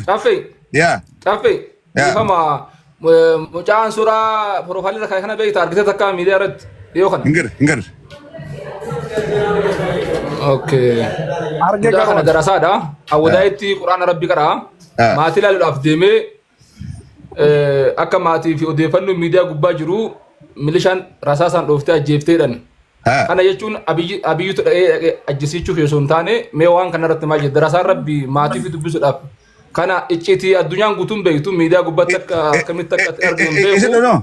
Caffee. Yaa. Caffee. Yaa. Dhiifama mucaan suuraa profaayilii irra kaa'e kana beekta argite takka miidiyaa irratti dhiyoo kana. Hin garre hin garre. Okay. Arge Mucaa kana garuu. darasaadha. Awwadaayitti quraana rabbi qara'a. Maatii ilaaluudhaaf deemee akka maatii fi odeeffannoo miidiyaa gubbaa jiru milishaan rasaasaan dhooftee ajjeefteedhan. Kana jechuun Abiyyutu dhaqee ajjeesichuuf osoo hin taane mee waan kana irratti maal jedha darasaan rabbi maatii fi dubbisuudhaaf kana icciitii addunyaan guutuun beektu miidiyaa gubbaatti akka akkamitti akka argamu hin Isa beeku. dhonoo.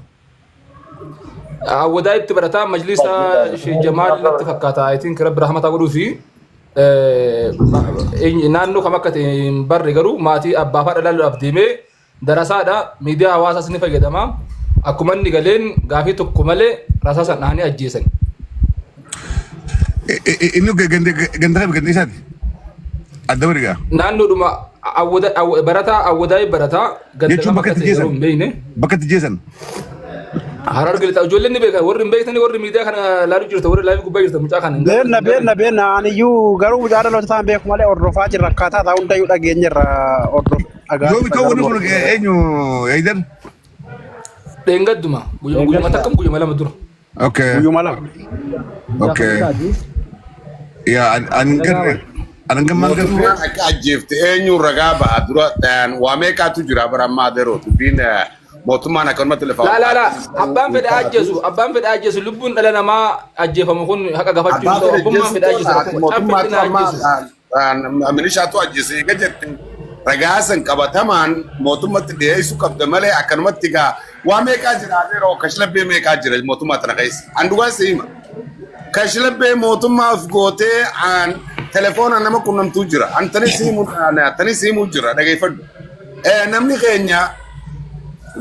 Awwadaa itti barataa majlisa Sheekh Jamaal natti fakkaata. I think rabbi rahmataa godhuu fi naannoo kam akka ta'e hin barre garuu maatii abbaa fi haadha ilaaluudhaaf deemee darasaadha. Miidiyaa hawaasaas ni fayyadama. Akkuma inni galeen gaafii tokko malee rasaasaan dhahanii ajjeesan. Inni ganda ganda ganda isaati. Adda barigaa. Naannoodhuma barataa awwadaa'ee barataa ganda Jechuun kam bakka akka itti ta'e garuu geessan. hin beekne. Bakka itti geessan. Hararge lixa ijoolleen ni beekan warri hin beektani warri miidiyaa kana laaluu jirta warri laayivii gubbaa jirta mucaa kana hin Beenna garre. beenna beenna aniyyuu garuu mucaa dhaloota isaan beeku malee hordofaa jirra akkaataa isaa hundayyuu dhageenyerra hordof dhagaa Yoomi jirra ta'uu wanni garuu kun eenyu Eeyidan? Dheengadduma guyyuma takka guyyuma lama dura. Okay. Guyyuma lama. Okay. Yaa ani hin garre. Ani hin gammaan garre. Mootummaan akka ajjeefte eenyuun ragaa ba'a dura waa meeqaatu jira bara ammaa adeeroo dubbiin mootummaan akkanumatti lafa Laa laa laa abbaan fedhe ajjeesu abbaan fedhe ajjeesu lubbuun dhala namaa ajjeefamu kun haqa gafachuu hin Abbaa ta'u fedhe abbummaan fedhe ajjeesu ajjeesu rakkoo mootummaatu caffeetti na amma ajjeesu. milishaatu ajjeese eega jette ragaa san qabatamaan mootummatti dhiyeessuu qabda malee akkanumatti gaa waa meeqaa jira adeeroo kashlabbee meeqaa jira mootummaa tana keessa an dhugaa si hima kashlabbee mootummaa of gootee an telefoona nama qunnamtuu jira an tanis himu tanis himuu jira dhageeffadhu namni keenya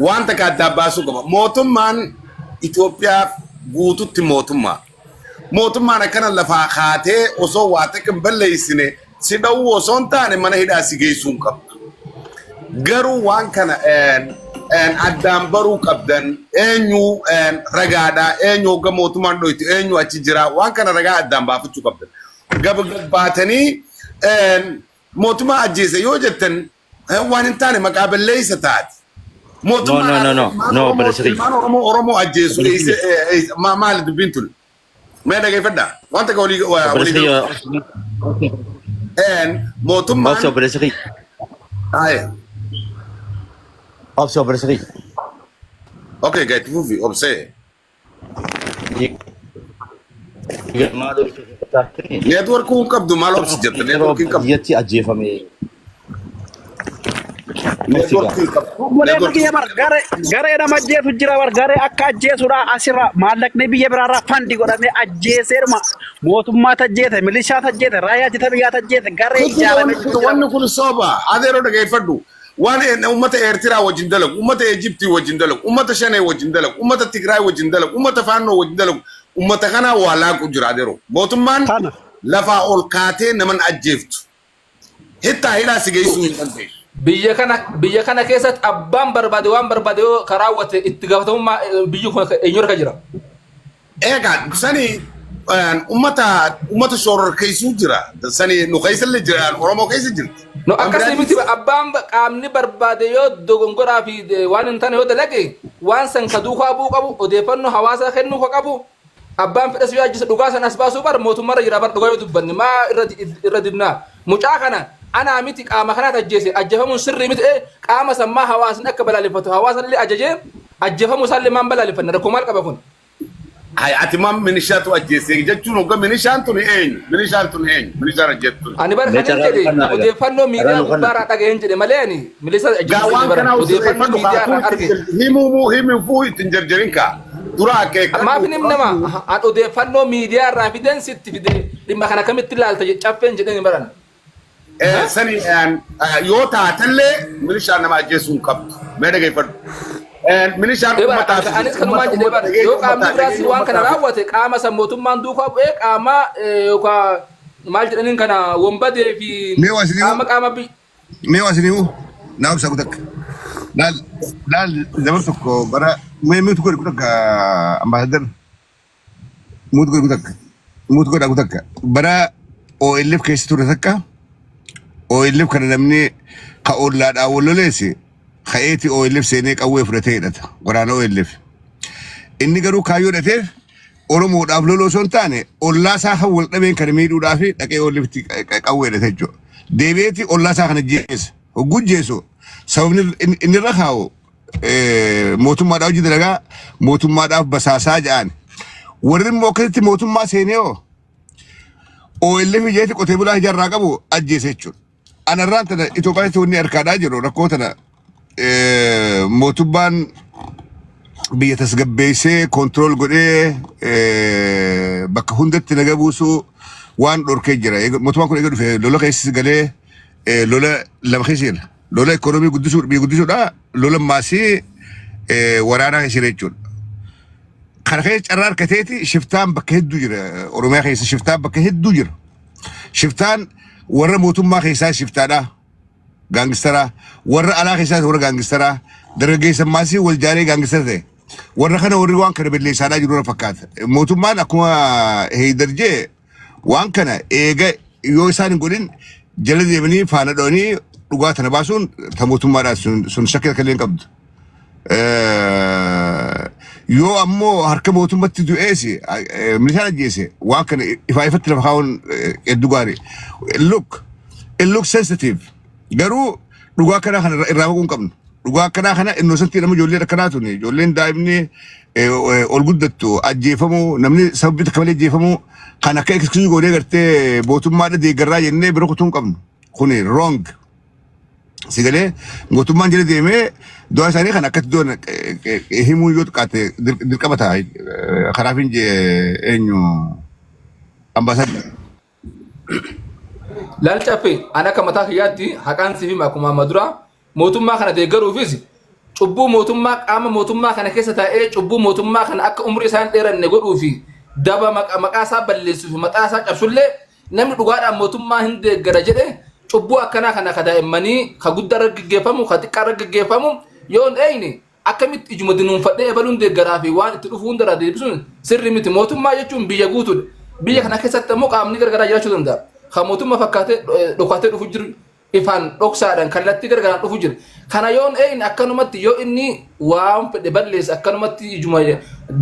waan takka addaa baasuu qaba. Mootummaan Itoophiyaa guututti mootummaa. Mootummaan akkana lafaa kaatee osoo waa takka hin balleessine si dha'uu osoo hin taane mana hidhaa si geessuu hin qabdu. Garuu waan kana addaan baruu qabdan eenyu ragaadha eenyu hogga mootummaan dhoytu eenyu achi jira waan kana ragaa addaan baafachuu qabdan. Gab baatanii mootummaa ajjeese yoo jettan waan hin taane maqaa balleessa taate. No, Mootummaan no, no, no, ilmaan no, Oromoo obboleessa kiyya. ilmaan Oromoo Oromoo ajjeesu Obboleessa kiyya. maali dubbiin tun? Mee dhageeffadhaa. Wanta akka walii walii Obboleessa galu. kiyya. Mootummaan Obsi obboleessa kiyya. Haaya. Obsi obboleessa kiyya. Okay, gadi fufi obsee. Neetworkii hin qabdu maal obsi jette Yeroo neetworkii hin qabdu. baadiyyaatti ajjeefame. Neetworkii hin qabdu. Obboleessa Neetworkii kiyya bar garee garee nama ajjeesu jira bar garee akka ajjeesudha asirra maallaqni biyya biraarraa fandi godhamee ajjeeseedhuma mootummaa tajjeete milishaa tajjeete raayyaa ittisa biyyaa tajjeete garee Kijiba ijaaramee wanni jiru kun jira. wanni kun soba. Adeeroo dhageeffadhu. Waan uummata Eertiraa wajjin dalagu, uummata Ejiptii wajjin dalagu, uummata Shanee wajjin dalagu, uummata Tigraay wajjin dalagu, uummata Faannoo wajjin dalagu, uummata kanaa waa laaqu jira adeeroo. Mootummaan Kana. lafaa ol kaatee naman ajjeeftu. Hittaa hidhaa si geessuu hin dandeessu. Biyya kana keessatti abbaan barbaade waan barbaade yoo karaa raawwate itti gaafatamummaa biyyi kun eenyu harka jira? Egaa sani ummata shororkeessuu jira. Sani nu keessa illee jira Oromoo keessa jirti. No Waan akkasii biraatis miti abbaan qaamni barbaade yoo dogongoraa fi waan hin taane yoo dalage waan san ka duukaa bu'uu qabu odeeffannoo hawaasaa kennuu ka qabu abbaan fedhas yoo ajjeese dhugaa san as baasuu bar mootummaarra jira bar dhugaa yoo dubbanne maa irra dibnaa mucaa kana anaa miti qaama kanaatu ajjeese ajjeefamuun sirrii miti qaama san maa hawaasni akka balaaleffatu hawaasni ajajee ajjeefamuu isaallee maan balaaleffanna rakkoo maal qaba kun. Hay ati ma minishaatu ajjeese jechuun hogga minishaan tun eenyu? Minishaan tun eenyu? Minishaan ajjeetu tun. Ani bar Mee kanin carraa jedhe nu kannaa egaa. odeeffannoo Carraa miidiyaa nu kannaa. gubbaarraa dhaga'een jedhe malee ani milisa Gaa ajjeesuu waan bara kanaa odeeffannoo sirreeffadhu miidiyaa kaa irraa arge. himuu himuu ittiin jarjarin kaa. Dura akeekkadhu. Maaf hin himnama an odeeffannoo miidiyaa irraa fiden sitti fide dhimma kana kamitti ilaalta caffeen jedheen hin baran. Sani yoo taatellee milishaan nama ajjeesuu hin qabdu. Mee dhageeffadhu. Milishaan Eba uummataaf anis kanumaan jedhee bara yoo qaamni biraas waan kana raawwate qaama san mootummaan duukaa bu'ee qaama yookaan maal jedhaniin kana wonbadee fi Mee waa isin qaama himu? qaama bi Mee waa isin himu? Naa obsa kutakka. Laal laal zaman tokko bara mee miutu godhi kutakka ambaasaddar. Muut godhi kutakka. Muut godha kutakka. Bara OLF keessa ture takka OLF kana namni Ka ollaadhaa wal loleesse ka'eeti OLF seenee qawwee fudhatee hidhata. Waraana OLF. Inni garuu kaayyoo hidhateef Oromoodhaaf loluu osoo hin taane ollaa isaa kan wal dhabeen kana miidhuudhaaf dhaqee OLFtti qawwee hidhate jechuudha. Deebi'eeti ollaa isaa kana jeessa. Hogguu jeessu sababni inni irra kaa'u mootummaadhaaf hojii dalagaa mootummaadhaaf basaasaa jedhaan. Warri immoo akkasitti mootummaa seenee hoo OLF jeeti qotee bulaa ijaarraa qabu ajjeese jechuudha. Anarraan tana Itoophiyaatti wanni harkaadhaa jiru rakkoo tana mootummaan biyya tasgabbeessee control godhee bakka hundatti naga buusuu waan dhorkee jira. Mootummaan kun eega dhufe lola keessa galee lola lama keessa jira. Lola ikoonoomii guddisuu biyya guddisuudha. Lola maasii waraanaa keessa jira jechuudha. Kana keessa carraa harkateeti shiftaan bakka hedduu jira. Oromiyaa keessa shiftaan bakka hedduu jira. Shiftaan warra mootummaa keessaa shiftaadha. Gangsteraa. Warra alaa keessaas warra gangsteraa. Dargaggeessa maasii wal jaaree gangstera ta'e. Warra kana warri waan kana balleessaadhaa jiru na fakkaata. Mootummaan akkuma Heydar jee waan kana eega yoo isaan hin godhin jala deemanii faana dho'anii dhugaa tana baasuun ta mootummaadhaa sun shakkii akka illee hin qabdu. Yoo ammoo harka mootummatti du'ees milishaan ajjeese waan kana ifaa ifatti lafa kaa'uun hedduu gaarii. Look, it looks sensitive. Garuu dhugaa akkanaa kana irraa maquu hin qabnu. Dhugaa akkanaa kana innosantii nama ijoolleen akkanaa tuni ijoolleen daa'imni ol guddattu ajjeefamuu namni sababii takka malee ajjeefamuu kan akka excuse goonee gartee mootummaadha deeggarraa jennee bira kutuu hin qabnu. Kuni wrong. Si galee mootummaan jala deemee du'a isaanii kan akkatti du'an himuu yoo xiqqaate dirqama ta'a. Kanaaf hin jee eenyu ambaasaadar. Laal Caffee, an akka mataa kiyyaatti haqaan siif hima akkuma amma dura mootummaa kana deeggaruufis cubbuu mootummaa qaama mootummaa kana keessa taa'ee cubbuu mootummaa kana akka umrii isaan dheeranne godhuu fi daba maqaa isaa balleessuu fi mataa isaa cabsullee namni dhugaadhaan mootummaa hin deeggara jedhe cubbuu akkanaa kana ka daa'immanii ka guddaa irra geggeeffamu ka xiqqaa irra geggeeffamu yoo hin eegne akkamitti ijuma dinuunfadhee ebaluun deeggaraa fi waan itti dhufu hundarraa deebisuun sirrii miti. Mootummaa jechuun biyya guutuudha. Biyya kana keessatti ammoo qaamni garagaraa jiraachuu danda'a. Kan mootummaa fakkaatee dhokatee dhufu jiru ifaan dhoksaadhaan kallattii gargaraan dhufu jira. Kana yoo hin eegne akkanumatti yoo inni waan fedhe balleesse akkanumatti ijuma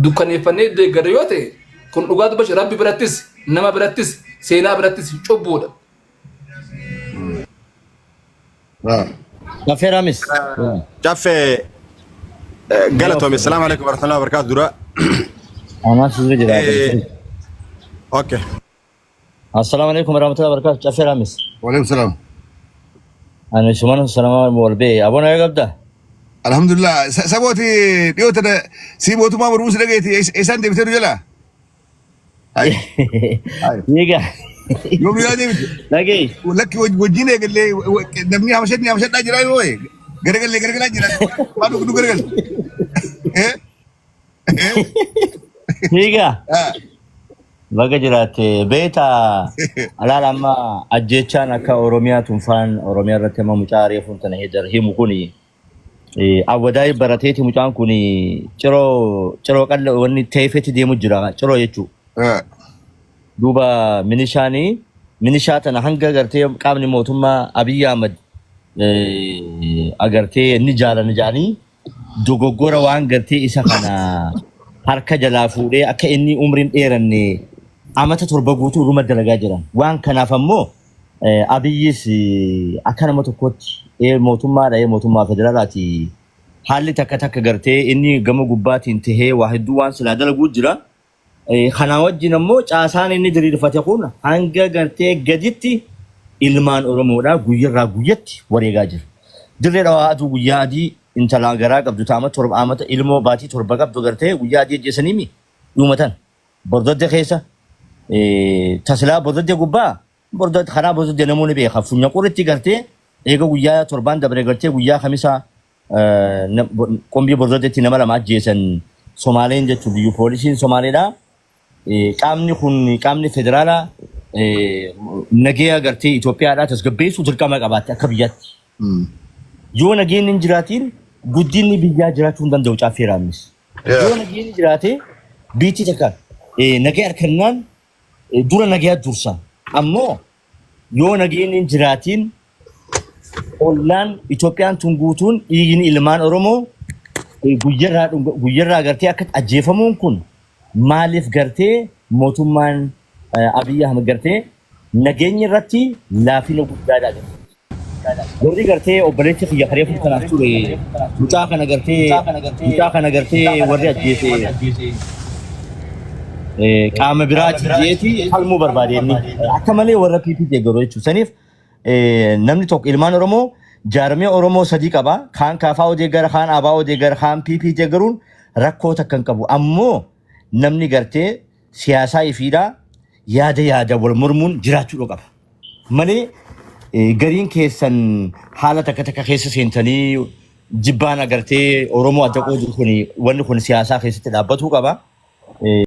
dukkaneeffannee deeggarra yoo ta'e kun dhugaa dubbachuu rabbi birattis nama birattis seenaa birattis cubbuudha. Caffee Raamis. Caffee galatoomi. Assalaamu alaikum warahmatullahi wabarakatuh dura. Anaa sirri jira. Okay. Assalaamu alaikum warahmatullahi wabarakatuh. Caffee Raamis. Waalaikum salaam. Ani sumana salama wal bee. Abona eega qabda? Alhamdulillah. Sabooti dhiyoo tana si mootummaa mormuu si dhageeti eessaan deebitee nu jalaa? Hai. Hai. Eega. Yoom nu jalaa deebite? Dhagee. Lakki wajjin eegallee namni habashatni habashadhaa jira yoo garagallee garagalaa jira. Waan nu garagalle. Eh? Eega. Ah. Baga jiraatte beeta alaala amma ajjeechaan akka Oromiyaa tunfaan Oromiyaa irratti amma mucaa reefuun tana hedar himu kuni awwadaay barateeti mucaan kun ciroo ciroo qalla wanni teefetti deemu jira ciroo jechuu Ah. duuba minishaanii minishaa tana hanga gartee qaamni mootummaa Abiyyi Ahmad agartee ni jaalan jaanii dogoggora waan gartee isa kana harka jalaa fuudhee akka inni umriin dheeranne amata 7 guutuu irruma dalagaa jiran. Waan kanaaf ammoo Abiyyis akka nama tokkootti mootummaadha mootummaa federaalaati haalli takka takka gartee inni gama gubbaatiin tahee waa hedduu waan silaa dalaguu jira. Kanaa wajjin ammoo caasaan inni diriirfate kun hanga gartee gaditti ilmaan Oromoodhaa guyyarraa guyyatti wareegaa jira. Dirree Dhawaa aduu guyyaa adii intala garaa qabdu ta amata 7 amata ilmoo baatii 7 qabdu gartee guyyaa adii ajjeesaniimi dhumatan. Bordodde keessa tasilaa bordodde gubbaa bordodde karaa bordodde namoonni beeka funya qurritti gartee eega guyyaa torbaan dabre gartee guyyaa kamisaa qombii bordoddetti nama lama ajjeesan Somaaleen jechuun biyyu poolisiin Somaaleedha. Qaamni kun qaamni federaalaa nageeya gartee Itoophiyaadhaa tasgabbeessuu dirqama qabaatte akka biyyaatti. Yoo nageenyi hin jiraatiin guddinni biyyaa jiraachuu hin danda'u Caffee Raammis. Yoo nageenyi jiraate biitti takka nagaya harkannaan dura nagaya dursa. Ammoo yoo nageenyi hin jiraatiin Ollaan Itoophiyaan tun guutuun dhiigni ilmaan Oromoo guyyarraa guyyarraa gartee akka ajjeefamuun kun maaliif gartee mootummaan Abiyyi Ahmed gartee nageenya irratti laafina guddaadha agarsiisa. Warri gartee obboleessi kiyya karee kun kanaaf ture mucaa kana gartee warri ajjeese qaama biraati jeeti falmuu barbaade inni akka malee warra PP deeggaru jechuudha. Saniif namni tokko ilmaan Oromoo jaarmee Oromoo sadii qaba. Kaan KFO deeggara, kaan ABO deeggara, kaan PP deeggaruun rakkoo takka hin qabu. Ammoo namni gartee siyaasaa ifiidhaa yaada yaada wal mormuun jiraachuu qaba. Malee gariin keessan haala takka takka keessa seentanii jibbaan agartee Oromoo adda qoodu kun, wanni kun siyaasaa keessatti dhaabbatuu qaba.